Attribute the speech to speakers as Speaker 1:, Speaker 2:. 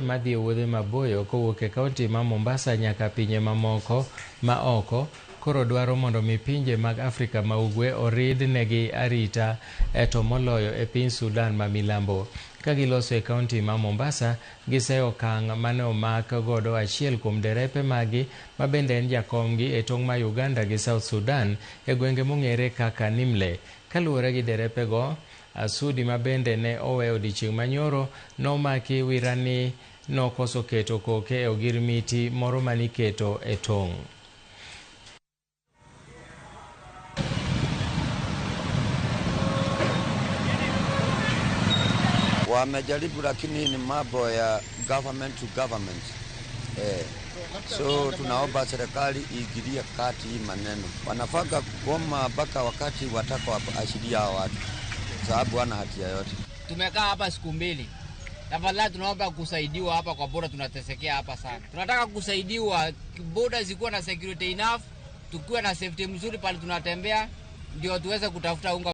Speaker 1: Madhi e wuodhe maboyo kowuok e kaunti ma Mombasa nyaka pinje mamoko ma oko koro dwaro mondo mi pinje mag Afrika ma Ugwe orid negi arita to moloyo e piny Sudan ma milambo. Ka giloso e kaunti ma Mombasa, giseyo okang' mane omak godo achiel kuom derepe magi ma bende en jakomgi e tong' ma Uganda gi South Sudan e gwenge mong'ere kaka Nimle. Kaluwore gi derepego, Sudi ma bende ne owe odiochieng' manyoro nomaki wirani nokoso keto koke e ogirmiti moro maniketo e tong'.
Speaker 2: Wamejaribu lakini ni mambo ya government to government. So tunaomba serikali iingilie kati hii maneno. Wanafaa kugoma mpaka wakati watakapoachilia hao watu, sababu wana hatia yote.
Speaker 3: Tumekaa hapa siku mbili. Tafadhali tunaomba kusaidiwa hapa kwa boda, tunatesekea hapa sana. Tunataka kusaidiwa, boda zikuwa na security enough, tukiwa na safety mzuri pale tunatembea, ndio tuweze kutafuta unga.